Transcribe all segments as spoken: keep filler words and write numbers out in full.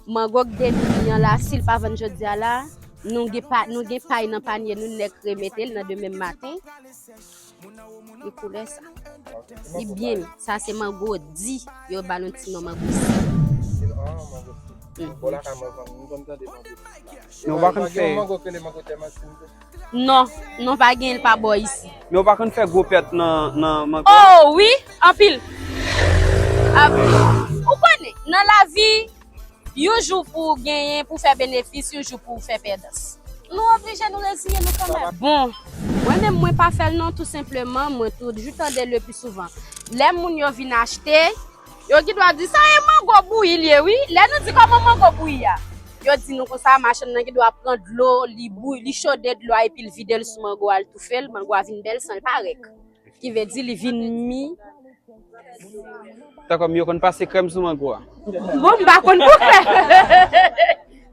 Mango k demimi an la, si l pa vann jodi a la, nou gen pa, nou gen pay nan panye nou, n nèk remete l nan demen maten. Li koulè sa. Li byen. Sa se mango di. Yo ba l yon ti non mango si. Men w pa konn fè. Non, non pa gen l pa bò isi. Men w pa konn fè gwo pèt nan nan mango. Oh wi, anpil. Anpil. Ou konnen, nan lavi, yon jou pou w genyen, pou w fè benefis, yon jou pou w fè pèdans. Nou oblije nou reziye nou kanmenm. Bon, mwen menm mwen pa fè l non, tou senpleman, mwen toujou tande le pi souvan. Lè moun yo vin achte, yo gen dwa di sa e mango bouyi l ye wi. Lè nou di kòman mango bouyi a, yo di nou konsa machann nan gen dwa pran dlo, li bouyi, li chode dlo a epi l vide l sou mango a, l toufe l, mango a vin bèl san l parèt. Ki vle di li vin mi. Tankou m yo konn pase krèm sou mango a. Bon, m pa konn pou krèm.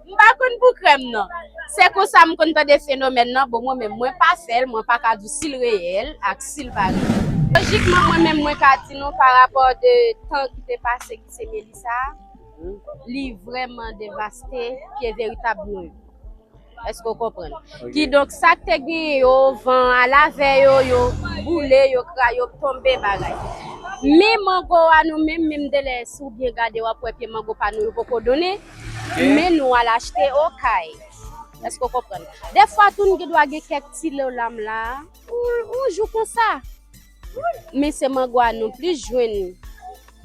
M pa konn pou krèm non. Se konsa m konn tande fenomèn nan. Bon, mwen menm, mwen pa fè l, mwen pa ka di w si l reyèl ak si l pa reyèl. Lojikman, mwen menm, mwen ka di nou pa rapò de tan ki te pase ki se Melisa, li vrèman devaste pye veritab nou yo. Èske w konprann? Kidonk, sa k te genyen yo, van al avè yo, yo boule, yo kra, yo tonbe bagay. Men mango a nou menm, menm delè, si w byen gade, w ap wè pye mango pa nou yo poko donnen, men nou al achte okay. Èske w konprann? Defwa tou, n gen dwa gen kèk ti lo lam la, yon jou konsa. Men se mango a nou plis jwenn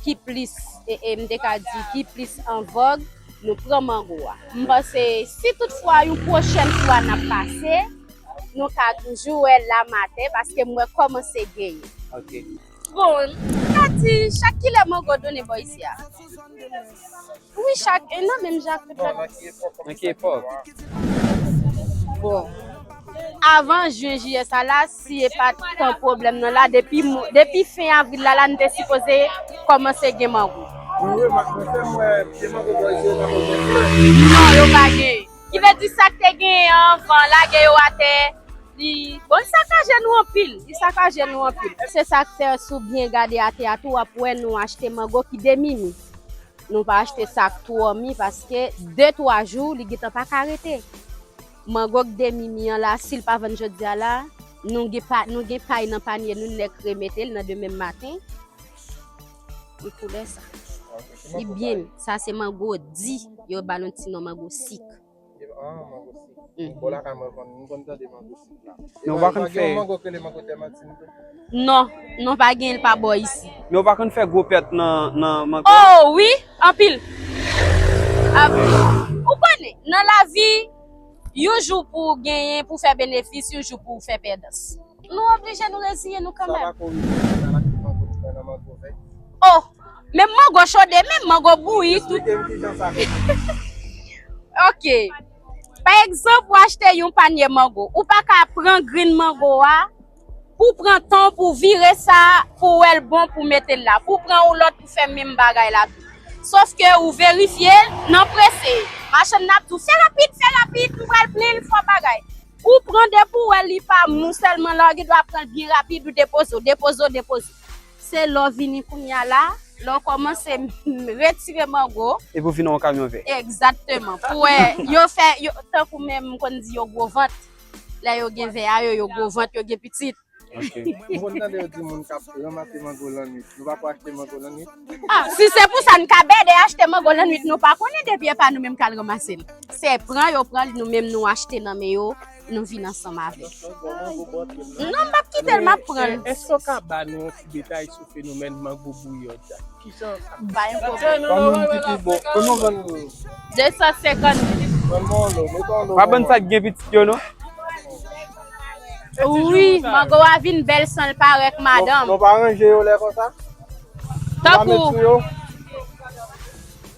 ki plis, e, e, m te ka di, ki plis an vòg, nou pran mango a. M panse, si toutfwa yon pwochèn fwa n ap pase, nou ka toujou wè la maten, paske m wè kòmanse genyen. Ok. Bon, m ka di, chak kilè mango donnen bò isi a? Wi, chak e nan menm jan ak tout lòt. Nan ki epòk? Bon. Avan jen jiyè sa la, si e pa t tan pwoblèm nan la, depi, depi fen avril la, la, n te sipoze kòmanse gen mango. Mwen remake, mwen fè m wè pye mango bò isi yo pa poko gen flè. Non, yo pa gen. Ki vle di sa k te genyen an, van lage yo atè. Li, bon, li sakaje nou anpil. Li sakaje nou anpil. Se sa k fè, si w byen gade atè a tou, w ap wè nou achte mango ki demimi. Nou pa achte sa k twò mi paske de twa jou li gentan pa ka rete. Mango k demimi an la, si l pa vann jodi a la, nou gen pa, nou gen pay nan panye nou, n nèk remete l nan demen maten. Li koulè sa. Li byen. Sa se mango di. Yo ba l yon ti non mango sik. Ah, mango sik. Bon, lakay mwen konn, m konn tande mango sik la. Men w pa konn fè. Mango k rele mango dèmatin tou. Non, non pa gen l pa bò isi. Men w pa konn fè gwo pèt nan nan mango. Oh wi, anpil. Anpil. Ou konnen, nan lavi, yon jou pou w genyen, pou w fè benefis, yon jou pou w fè pèdans. Nou oblije nou reziye nou kanmenm. Sa pa korije, sa la ki mango nou pran nan mango vèt. Oh, menm mango chode, menm mango bouyi, tout. Esplike m kijan sa fèt. Ok. Pa egzanp, ou achte yon panye mango. Ou pa ka pran grenn mango a, pou pran tan w pou vire sa, pou w wè l bon, pou w mete l la. Pou w pran yon lòt pou fè menm bagay la tou. Sòf ke ou verifye l nan prese. Machann nan ap di w, fè rapid, fè rapid, m pral plen l, fò bagay. Ou pran depi w wè li pa mou sèlman la, ou gen dwa pran l byen rapid, ou depoze w, depoze w, depoze w. Se lè w vini kounye a la, lè w kòmanse retire mango. Epi w vin wè yon kamyon vè. Egzakteman. Pou wè, yo fè, yo, tankou menm m konn di yo gwo vant. Lè yo gen vè a yo, yo gwo vant, yo gen pitit. Ok. M konn tande yo di moun k ap ranmase mango lannwit. Nou pa ko achte mango lannwit? Ah, si se pou sa n ka bède achte mango lannwit, nou pa konnen depi e pa nou menm k al ranmase l. Se pran yo pran l, nou menm nou achte nan men yo, nou vin ansanm avè l. Non, m p ap kite l, m ap pran l. Èske w ka ba nou yon ti detay sou fenomèn mango bouyi an? Ba yon pwoblèm. Ban nou yon ti pi bon. Kòman w vann nou yo? De san senkant. Vann mwen yon lo, mete yon lo. Pa ban sa k gen pitit yo non. Wi, mango a vin bèl san l parèt, madanm. Nou pa ranje yo lè konsa? Tankou.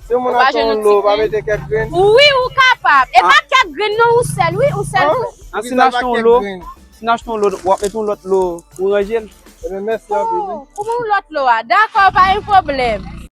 Si yon moun achte yon lo, pa mete kèk grenn? Wi, ou kapab. E pa kèk grenn non, yon sèl, wi, yon sèl. An si n achte yon lo, si n achte yon lo, w ap mete yon lòt lo, ou ranje l. Ebyen, mèsi anpil, wi. Ou ban yon lòt lo a. Dakò, pa gen pwoblèm.